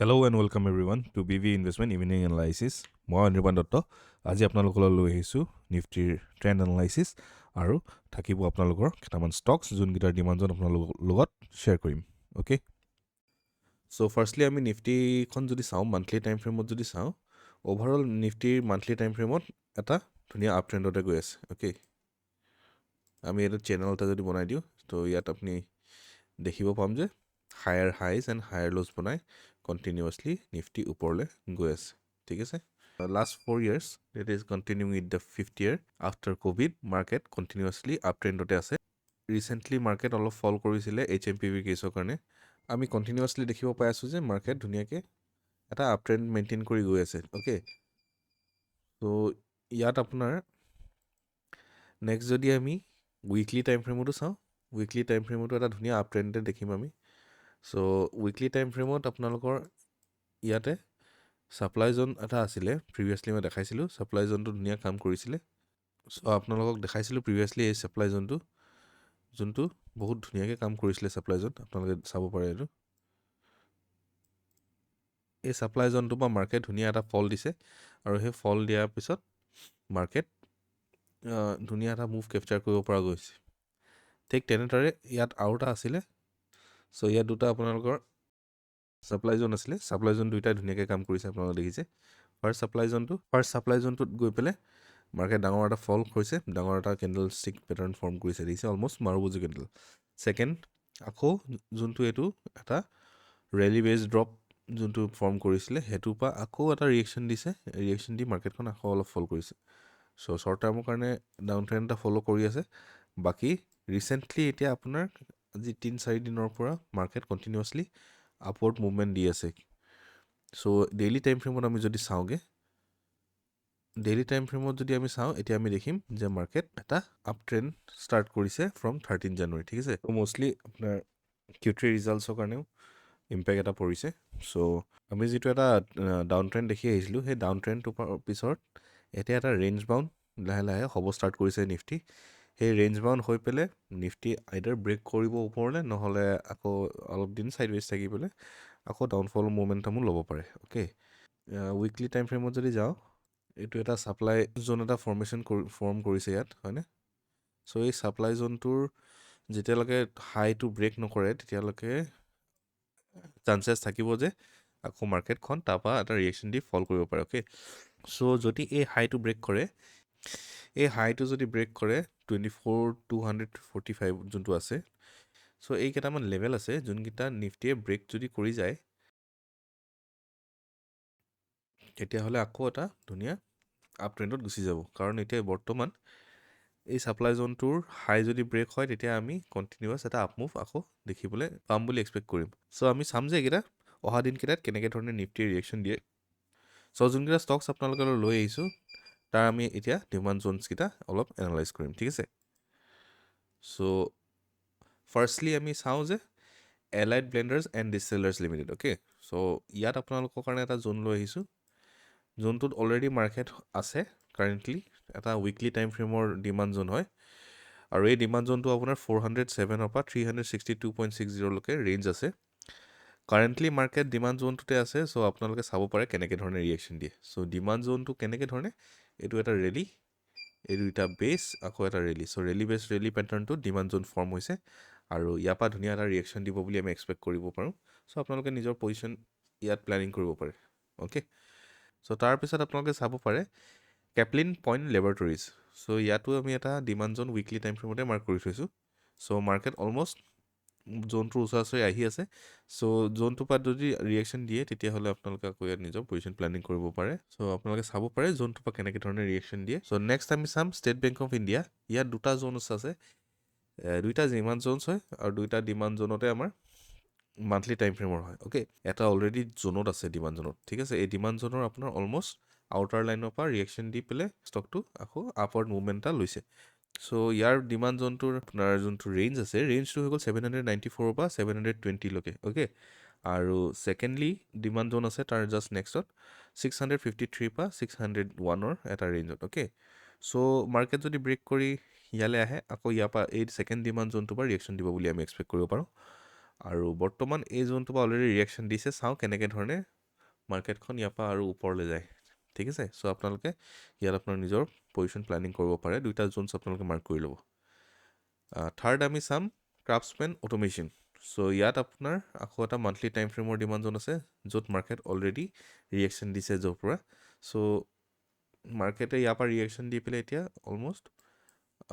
Hello and welcome everyone to BV Investment Evening Analysis. মই অনিৰ্বাণ দত্ত। আজি আপোনালোকলৈ লৈ আহিছোঁ নিফটিৰ ট্ৰেণ্ড এনালাইচিছ আৰু থাকিব আপোনালোকৰ কেইটামান ষ্টকছ, যোনকেইটাৰ ডিমাণ্ড জ'ন আপোনালোকৰ লগত শ্বেয়াৰ কৰিম। অ'কে, চ' ফাৰ্ষ্টলি আমি নিফটিখন যদি চাওঁ, মান্থলি টাইম ফ্ৰেমত যদি চাওঁ, অ'ভাৰঅল নিফটিৰ মান্থলি টাইম ফ্ৰেমত এটা ধুনীয়া আপ ট্ৰেণ্ডতে গৈ আছে। অ'কে, আমি এটা চেনেল এটা যদি বনাই দিওঁ, ত' ইয়াত আপুনি দেখিব পাম যে higher highs and higher lows বনাই কণ্টিনিউৱাছলি নিফটি ওপৰলৈ গৈ আছে। ঠিক আছে। Last 4 years, it is continue with the fifth year after Covid, market continuously up ট্ৰেণ্ডতে আছে। ৰিচেণ্টলি মাৰ্কেট অলপ ফল কৰিছিলে এইচএমপিভিৰ কেছৰ কাৰণে। আমি কণ্টিনিউৱাছলি দেখিব পাই আছোঁ যে মাৰ্কেট ধুনীয়াকৈ এটা আপ ট্ৰেণ্ড মেইনটেইন কৰি গৈ আছে। অ'কে, ত' ইয়াত আপোনাৰ নেক্সট যদি আমি উইকলি টাইম ফ্ৰেমতো চাওঁ, উইকলি টাইম ফ্ৰেমতো এটা ধুনীয়া আপ ট্ৰেণ্ডে দেখিম আমি। চ' উইকলি টাইম ফ্ৰেমত আপোনালোকৰ ইয়াতে ছাপ্লাই জ'ন এটা আছিলে, প্ৰিভিয়াছলি মই দেখাইছিলোঁ। ছাপ্লাই জ'নটো ধুনীয়া কাম কৰিছিলে। চ' আপোনালোকক দেখাইছিলোঁ প্ৰিভিয়াছলি এই ছাপ্লাই জ'নটো, যোনটো বহুত ধুনীয়াকৈ কাম কৰিছিলে। ছাপ্লাই জ'ন আপোনালোকে চাব পাৰে এইটো। এই ছাপ্লাই জ'নটোৰ পৰা মাৰ্কেট ধুনীয়া এটা ফল দিছে আৰু সেই ফল দিয়াৰ পিছত মাৰ্কেট ধুনীয়া এটা মুভ কেপচাৰ কৰিব পৰা গৈছে। ঠিক তেনেদৰে ইয়াত আৰু এটা আছিলে। চ' ইয়াত দুটা আপোনালোকৰ ছাপ্লাই জ'ন আছিলে। ছাপ্লাই জ'ন দুয়োটাই ধুনীয়াকৈ কাম কৰিছে। আপোনালোকে দেখিছে ফাৰ্ষ্ট ছাপ্লাই জ'নটোত গৈ পেলাই মাৰ্কেট ডাঙৰ এটা ফল হৈছে, ডাঙৰ এটা কেণ্ডেল ষ্টিক পেটাৰ্ণ ফৰ্ম কৰিছে। দেখিছে, অলমষ্ট মাৰুবজু কেণ্ডেল। ছেকেণ্ড আকৌ যোনটো এইটো এটা ৰেলি বেছ ড্ৰপ যোনটো ফৰ্ম কৰিছিলে, সেইটোৰ পৰা আকৌ এটা ৰিয়েকশ্যন দিছে। ৰিয়েকশ্যন দি মাৰ্কেটখন আকৌ অলপ ফল কৰিছে। চ' শ্বৰ্ট টাৰ্মৰ কাৰণে ডাউন ট্ৰেণ্ড এটা ফ'ল' কৰি আছে। বাকী ৰিচেণ্টলি এতিয়া আপোনাৰ আজি 3-4 দিনৰ পৰা মাৰ্কেট কণ্টিনিউৱাছলি আপৱৰ্ড মুভমেণ্ট দি আছে। চ' ডেইলি টাইম ফ্ৰেমত আমি যদি চাওঁগৈ, ডেইলি টাইম ফ্ৰেমত যদি আমি চাওঁ, এতিয়া আমি দেখিম যে মাৰ্কেট এটা আপ ট্ৰেণ্ড ষ্টাৰ্ট কৰিছে ফ্ৰম 13 জানুৱাৰী। ঠিক আছে। মষ্টলি আপোনাৰ কিউ3 ৰিজাল্টছৰ কাৰণেও ইম্পেক্ট এটা পৰিছে। চ' আমি যিটো এটা ডাউন ট্ৰেণ্ড দেখি আহিছিলোঁ, সেই ডাউন ট্ৰেণ্ডটোৰ পিছত এতিয়া এটা ৰেঞ্জ বাউণ্ড লাহে লাহে হ'ব ষ্টাৰ্ট কৰিছে নিফটি। সেই ৰেঞ্জ বাউণ্ড হৈ পেলাই নিফটি আইদাৰ ব্ৰেক কৰিব ওপৰলৈ, নহ'লে আকৌ অলপ দিন ছাইডৱেজ থাকি পেলাই আকৌ ডাউনফল মুমেণ্টামো ল'ব পাৰে। অ'কে, উইকলি টাইম ফ্ৰেমত যদি যাওঁ, এইটো এটা ছাপ্লাই জ'ন এটা ফৰ্মেশ্যন কৰি ফৰ্ম কৰিছে ইয়াত, হয়নে? চ' এই ছাপ্লাই জ'নটোৰ যেতিয়ালৈকে হাইটো ব্ৰেক নকৰে, তেতিয়ালৈকে চান্সেছ থাকিব যে আকৌ মাৰ্কেটখন তাৰপৰা এটা ৰিয়েকশ্যন দি ফল কৰিব পাৰে। অ'কে, চ' যদি এই হাইটো ব্ৰেক কৰে, এই হাইটো যদি ব্ৰেক কৰে, 24,245 যোনটো আছে, চ' এই কেইটামান লেভেল আছে যোনকেইটা নিফটিয়ে ব্ৰেক যদি কৰি যায়, তেতিয়াহ'লে আকৌ এটা ধুনীয়া আপ ট্ৰেণ্ডত গুচি যাব। কাৰণ এতিয়া বৰ্তমান এই ছাপ্লাই জ'নটোৰ হাই যদি ব্ৰেক হয়, তেতিয়া আমি কণ্টিনিউৱাছ এটা আপ মুভ আকৌ দেখিবলৈ পাম বুলি এক্সপেক্ট কৰিম। চ' আমি চাম যে এইকেইটা অহা দিনকেইটাত কেনেকৈ ধৰণে নিফটিয়ে ৰিয়েকশ্যন দিয়ে। চ' যোনকেইটা ষ্টকছ আপোনালোকলৈ লৈ আহিছোঁ, তাৰ আমি এতিয়া ডিমাণ্ড জ'নছকেইটা অলপ এনালাইজ কৰিম। ঠিক আছে। চ' ফাৰ্ষ্টলি আমি চাওঁ যে allied blenders and ডিষ্টিলাৰ্ছ limited. Okay, চ' ইয়াত আপোনালোকৰ কাৰণে এটা জ'ন লৈ আহিছোঁ, যোনটোত অলৰেডি মাৰ্কেট আছে কাৰেণ্টলি। এটা উইকলি টাইম ফ্ৰেমৰ ডিমাণ্ড জ'ন হয় আৰু এই ডিমাণ্ড জ'নটো আপোনাৰ 407ৰ পৰা 362.60লৈকে ৰেঞ্জ আছে। কাৰেণ্টলি মাৰ্কেট ডিমাণ্ড জ'নটোতে আছে। চ' আপোনালোকে চাব পাৰে কেনেকৈ ধৰণে ৰিয়েকশ্যন দিয়ে। চ' ডিমাণ্ড জ'নটো কেনেকৈ ধৰণে, এইটো এটা ৰেলি, এই দুইটা বেছ, আকৌ এটা ৰেলি। চ' ৰেলি বেছ ৰেলি পেটাৰ্ণটো ডিমাণ্ড জ'ন ফৰ্ম হৈছে আৰু ইয়াৰ পৰা ধুনীয়া এটা ৰিয়েকশ্যন দিব বুলি আমি এক্সপেক্ট কৰিব পাৰোঁ। চ' আপোনালোকে নিজৰ পজিশ্যন ইয়াত প্লেনিং কৰিব পাৰে। অ'কে, চ' তাৰপিছত আপোনালোকে চাব পাৰে কেপলিন পইণ্ট লেবৰেটৰিজ। চ' ইয়াতো আমি এটা ডিমাণ্ড জ'ন উইকলি টাইম ফ্ৰেমতে মাৰ্ক কৰি থৈছোঁ। চ' মাৰ্কেট অলমষ্ট জ'নটোৰ ওচৰা ওচৰি আহি আছে। চ' জ'নটোৰ পৰা যদি ৰিয়েকশ্যন দিয়ে, তেতিয়াহ'লে আপোনালোকে আকৌ ইয়াত নিজৰ পজিশ্যন প্লেনিং কৰিব পাৰে। চ' আপোনালোকে চাব পাৰে জ'নটোৰ পৰা কেনেকৈ ধৰণে ৰিয়েকশ্যন দিয়ে। চ' নেক্সট আমি চাম ষ্টেট বেংক অফ ইণ্ডিয়া। ইয়াত দুটা জ'নছ আছে, দুইটা ডিমাণ্ড জ'নছ হয় আৰু দুইটা ডিমাণ্ড জ'নতে আমাৰ মান্থলি টাইম ফ্ৰেমৰ হয়। অ'কে, এটা অলৰেডি জ'নত আছে, ডিমাণ্ড জ'নত। ঠিক আছে। এই ডিমাণ্ড জ'নৰ আপোনাৰ অলমষ্ট আউটাৰ লাইনৰ পৰা ৰিয়েকশ্যন দি পেলাই ষ্টকটো আকৌ আপৱাৰ্ড মুভমেণ্ট এটা লৈছে। চ' ইয়াৰ ডিমাণ্ড জ'নটোৰ আপোনাৰ যোনটো ৰেঞ্জ আছে, ৰেঞ্জটো হৈ গ'ল 794ৰ পৰা 720লৈকে। অ'কে, আৰু ছেকেণ্ডলি ডিমাণ্ড জ'ন আছে তাৰ জাষ্ট নেক্সটত 653ৰ পৰা 601ৰ এটা ৰেঞ্জত। অ'কে, চ' মাৰ্কেট যদি ব্ৰেক কৰি ইয়ালৈ আহে, আকৌ ইয়াৰ পৰা এই ছেকেণ্ড ডিমাণ্ড জ'নটোৰ পৰা ৰিয়েকশ্যন দিব বুলি আমি এক্সপেক্ট কৰিব পাৰোঁ। আৰু বৰ্তমান এই জোনটোৰ পৰা অলৰেডি ৰিয়েকশ্যন দিছে। চাওঁ কেনেকৈ ধৰণে মাৰ্কেটখন ইয়াৰ পৰা আৰু ওপৰলৈ যায়, ঠিক আছে। চ' আপোনালোকে ইয়াত আপোনাৰ নিজৰ পজিশ্যন প্লেনিং কৰিব পাৰে। দুইটা জোনছ আপোনালোকে মাৰ্ক কৰি ল'ব। থাৰ্ড আমি চাম ক্ৰাফ্টছমেন অট'মেশ্যন। চ' ইয়াত আপোনাৰ আকৌ এটা মান্থলি টাইম ফ্ৰেমৰ ডিমাণ্ড জোন আছে, য'ত মাৰ্কেট অলৰেডি ৰিয়েকশ্যন দিছে য'ৰ পৰা। চ' মাৰ্কেটে ইয়াৰ পৰা ৰিয়েকশ্যন দি পেলাই এতিয়া অলমষ্ট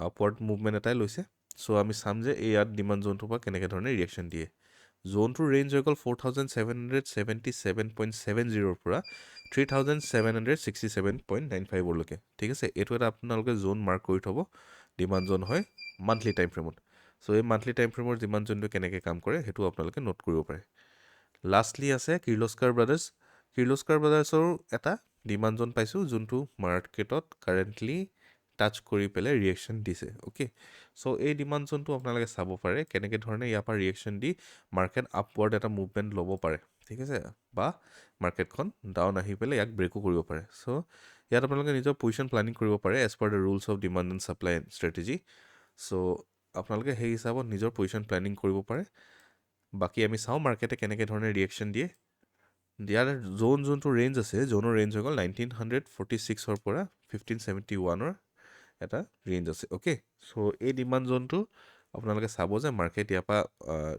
আপৱাৰ্ড মুভমেণ্ট এটাই লৈছে। চ' আমি চাম যে এই ইয়াত ডিমাণ্ড জোনটোৰ পৰা কেনেকৈ ধৰণে ৰিয়েকশ্যন দিয়ে। জোনটোৰ ৰেঞ্জ হৈ গ'ল 4777.70ৰ পৰা 3767.95লৈকে, ঠিক আছে। এইটো এটা আপোনালোকে জোন মাৰ্ক কৰি থ'ব, ডিমাণ্ড জোন হয় মান্থলি টাইম ফ্ৰেমত। চ' এই মান্থলি টাইম ফ্ৰেমৰ ডিমাণ্ড জোনটো কেনেকৈ কাম কৰে, সেইটো আপোনালোকে নোট কৰিব পাৰে। লাষ্টলি আছে কিৰ্লোস্কাৰ ব্ৰাদাৰ্ছ। কিৰ্লোস্কাৰ ব্ৰাদাৰ্ছৰো এটা ডিমাণ্ড জোন পাইছোঁ, যোনটো মাৰ্কেটত কাৰেণ্টলি টাচ কৰি পেলাই ৰিয়েকশ্যন দিছে। অ'কে, চ' এই ডিমাণ্ড জোনটো আপোনালোকে চাব পাৰে কেনেকৈ ধৰণে ইয়াৰ পৰা ৰিয়েকশ্যন দি মাৰ্কেট আপৱাৰ্ড এটা মুভমেণ্ট ল'ব পাৰে, ঠিক আছে, বা মাৰ্কেটখন ডাউন আহি পেলাই ইয়াক ব্ৰেকো কৰিব পাৰে। চ' ইয়াত আপোনালোকে নিজৰ পজিশ্যন প্লেনিং কৰিব পাৰে as per the rules of demand and supply strategy. So আপোনালোকে সেই হিচাপত নিজৰ পজিশ্যন প্লেনিং কৰিব পাৰে। বাকী আমি চাওঁ মাৰ্কেটে কেনেকৈ ধৰণে ৰিয়েকশ্যন দিয়ে। ইয়াৰ জ'ন যোনটো ৰেঞ্জ আছে, জ'নৰ ৰেঞ্জ হৈ গ'ল 1946ৰ পৰা 1571ৰ এটা ৰেঞ্জ আছে। অ'কে, চ' এই ডিমাণ্ড জ'নটো আপোনালোকে চাব যে মাৰ্কেট ইয়াৰ পৰা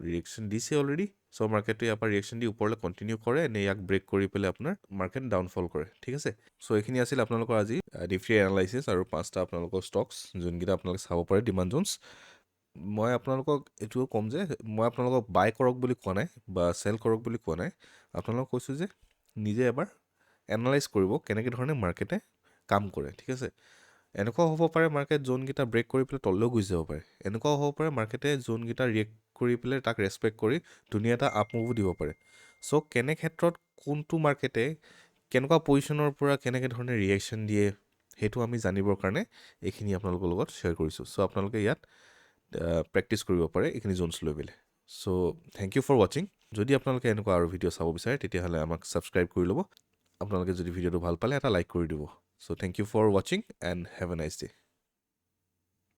ৰিয়েকশ্যন দিছে অলৰেডি। চ' মাৰ্কেটটো ইয়াৰ পৰা ৰিয়েকশ্যন দি ওপৰলৈ কণ্টিনিউ কৰে নে ইয়াক ব্ৰেক কৰি পেলাই আপোনাৰ মাৰ্কেট ডাউনফল কৰে, ঠিক আছে। চ' এইখিনি আছিল আপোনালোকৰ আজি নিফটিৰ এনালাইচিছ আৰু পাঁচটা আপোনালোকৰ ষ্টকছ, যোনকেইটা আপোনালোকে চাব পাৰে ডিমাণ্ড জ'নছ। মই আপোনালোকক এইটোও ক'ম যে মই আপোনালোকক বাই কৰক বুলি কোৱা নাই বা চেল কৰক বুলি কোৱা নাই। আপোনালোকক কৈছোঁ যে নিজে এবাৰ এনালাইজ কৰিব কেনেকৈ ধৰণে মাৰ্কেটে কাম কৰে, ঠিক আছে। এনেকুৱাও হ'ব পাৰে মাৰ্কেট জ'নকেইটা ব্ৰেক কৰি পেলাই তললৈও গুচি যাব পাৰে। এনেকুৱাও হ'ব পাৰে মাৰ্কেটে জ'নকেইটা ৰিয়েক্ট কৰি পেলাই তাক ৰেচপেক্ট কৰি ধুনীয়া এটা আপ মুভো দিব পাৰে। চ' কেনে ক্ষেত্ৰত কোনটো মাৰ্কেটে কেনেকুৱা পজিশ্যনৰ পৰা কেনেকৈ ধৰণে ৰিয়েকশ্যন দিয়ে, সেইটো আমি জানিবৰ কাৰণে এইখিনি আপোনালোকৰ লগত শ্বেয়াৰ কৰিছোঁ। চ' আপোনালোকে ইয়াত প্ৰেক্টিছ কৰিব পাৰে এইখিনি জ'নছ লৈ পেলাই। So thank you for watching. যদি আপোনালোকে এনেকুৱা আৰু ভিডিঅ' চাব বিচাৰে, তেতিয়াহ'লে আমাক ছাবস্ক্ৰাইব কৰি ল'ব। আপোনালোকে যদি ভিডিঅ'টো ভাল পালে এটা লাইক কৰি দিব। So thank you for watching and have a nice day.